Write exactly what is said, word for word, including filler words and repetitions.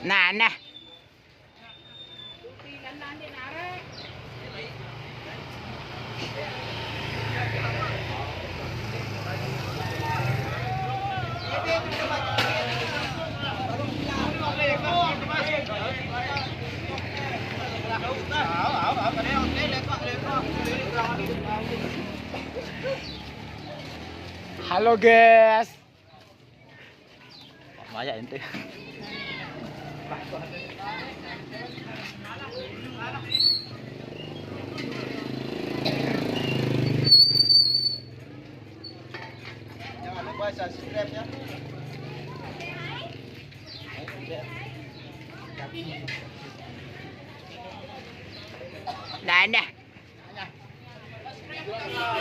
Nah, nah. Halo guys. Maya ente. Jangan lupa subscribe ya. Nah, nah.